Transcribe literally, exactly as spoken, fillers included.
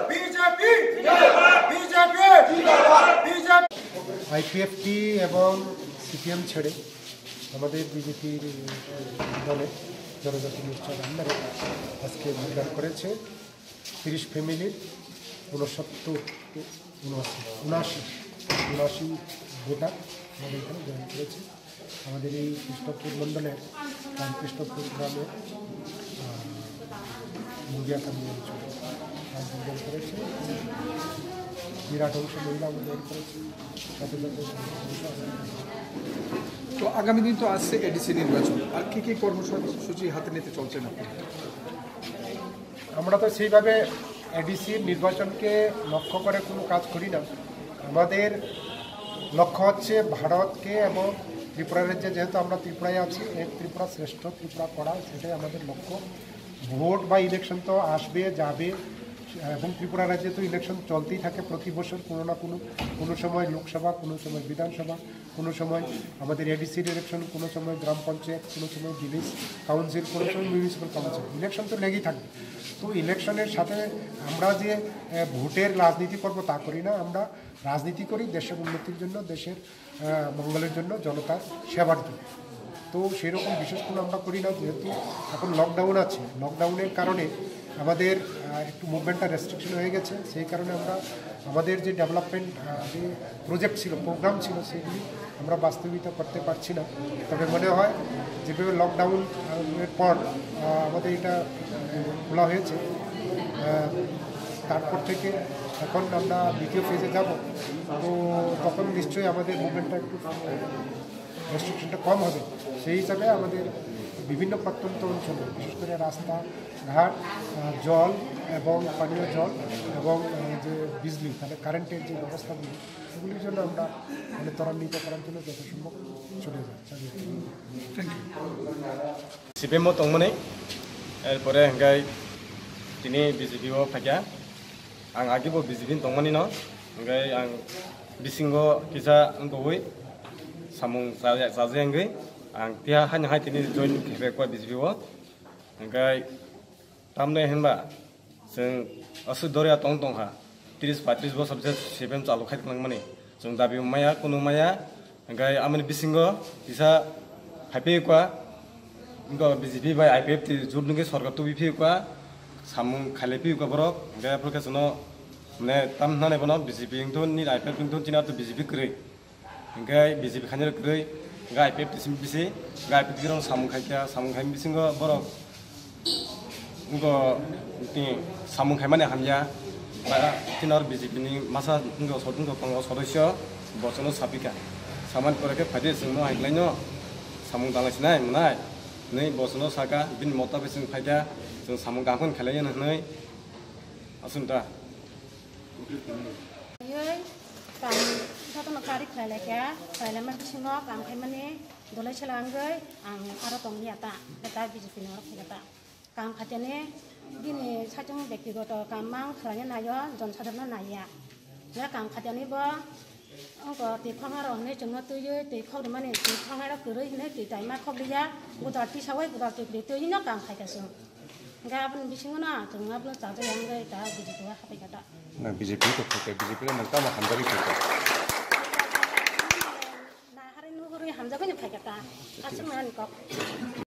BJP, BJP, BJP. IPFT এবং সিপিএম ছেড়ে আমাদের বিজেপির দলে জনজাতি মোর্চার আন্ডারে আজকে যোগদান করেছে তিরিশ ফ্যামিলির ঊনসত্তর, উনআশি, উনআশি, উনআশি ভোটার আমাদের এখানে জয়েন করেছে। আমাদের এই কৃষ্ণপুর মণ্ডলের রামকৃষ্ণপুর গ্রামে, আহ, মুগিয়াকান্দি অঞ্চলে তারা যোগদান করেছে। বিরাট অংশ মহিলা জয়েন করেছে। সাথে সাথে তো আগামী দিন তো আসছে এডিসি নির্বাচন, আর কি কি কর্মসূচি হাতে নিতে চলছেন আপনি? আমরা তো সেইভাবে এডিসি নির্বাচনকে লক্ষ্য করে কোনো কাজ করি না। আমাদের লক্ষ্য হচ্ছে ভারতকে এবং ত্রিপুরা রাজ্যে, যেহেতু আমরা ত্রিপুরায় আছি, এক ত্রিপুরা শ্রেষ্ঠ ত্রিপুরা করা, সেটাই আমাদের লক্ষ্য। ভোট বা ইলেকশন তো আসবে, যাবে, এবং ত্রিপুরা রাজ্যে তো ইলেকশন চলতেই থাকে প্রতি বছর, কোনো না কোনো, কোনো সময় লোকসভা, কোনো সময় বিধানসভা, কোনো সময় আমাদের এডিসির ইলেকশন, কোনো সময় গ্রাম পঞ্চায়েত, কোনো সময় ভিলেজ কাউন্সিল, কোনো সময় মিউনিসিপ্যাল কাউন্সিল। ইলেকশন তো লেগেই থাকবে। তো ইলেকশনের সাথে আমরা যে, আহ, ভোটের রাজনীতি করব, তা করি না। আমরা রাজনীতি করি দেশের উন্নতির জন্য, দেশের, আহ, মঙ্গলের জন্য, জনতার সেবার জন্য। তো সেই রকম বিশেষ কোনো আমরা করি না, যেহেতু এখন লকডাউন আছে। লকডাউনের কারণে আমাদের, আহ, একটু মুভমেন্টটা রেস্ট্রিকশন হয়ে গেছে। সেই কারণে আমরা আমাদের যে ডেভেলপমেন্ট, আহ, যে প্রজেক্ট ছিল, প্রোগ্রাম ছিল, সেগুলি আমরা বাস্তবিত করতে পারছি না। তবে মনে হয় যেভাবে লকডাউন, আহ, এর পর, আহ, আমাদের এটা, আহ, খোলা হয়েছে, আহ, তারপর থেকে এখন আমরা দ্বিতীয় ফেজে যাব। তো তখন নিশ্চয়ই আমাদের মুভমেন্টটা একটু, আহ, রেস্ট্রিকশনটা কম হবে। সেই হিসাবে আমাদের বিভিন্ন প্রত্যন্ত অঞ্চলে, বিশেষ করে রাস্তা, ঘাট, আহ, জল এবং পানীয় জল এবং, আহ, যে বিজলি, তাহলে কারেন্টের যে ব্যবস্থাগুলো, সেগুলির জন্য আমরা, মানে, ত্বরান্বিত করার জন্য যথাসম্ভব চলে যাই, চালিয়ে যাই। CPM o tongmani, erpore hwnkhe tini BJP o phaikha. Ang agi bo BJP ni tongmani no, hwnkhe ang bisingo kisa wngwi samung chaja, chaja wngwi ang tiha haino hai tini join khe kua BJP o. Hwnkhe tamni hinba chwng aswk dorya tong tongkha, tris paitris bosor je CPM chalu khai tongmani chwng dabi maya, kunu maya. Hwnkhe amoni bisingo kisa phaiphiyokha, wngkha BJP bai IPFT jut nungwi sorkar tubi phiyokha, samung khailai phiyokha borok. Hwnkhe aphuru khe chwngno, mane, tam hwnani bono BJP wngthun, nini IPFT wngthun, chini ato BJP kwrwi. Hwnkhe BJP khainai rok kwrwi, hwnkhe IPFT simi bisi, hwnkhe IPFT rok samung khaikha, samung khaini bisingo borok wngkha, tini samung khaimani hamya, ba tini oro BJP ni masa wngkha, wngkha Congress সদস্য, bo chwngno sapikha. Samani pore khe phaidi chwngno hai khlaino samung tanglai sinai mwnai hwnwi bo chwngno sakha, bini mota bai chwng phaikha, chwng samung kaham khe khailai hwnwi aswk ta. Yoi, kam jotono kari khlai laikha, khlai laima bisingo kam khaimani dolai sela wngwi ang aro tonglia ta, ta BJP ni oro phaiya ta. Kam khaitani bini saichung bektigoto kam mang khlaina naio, jon sadharno naiya. Ya kam khaitani bo wngkha twi khornai rok hinwi chwngno twiwi twi khok rwmani, twi khornai rok kwrwi hinwi twi taima khok rwya, gwdal tisaui gwdal twi kwrwi twi hino kam khaikha chwng. Hwnkhe aboni bisingo no chwng abono chajak ya wngwi ta BJP o hapai kha ta. Na BJP to phaikha, BJP le nwng tamo hamjagwi phaikha. Na hari nuhurwi hamjagwi no phaikha ta. Aswk nani kok.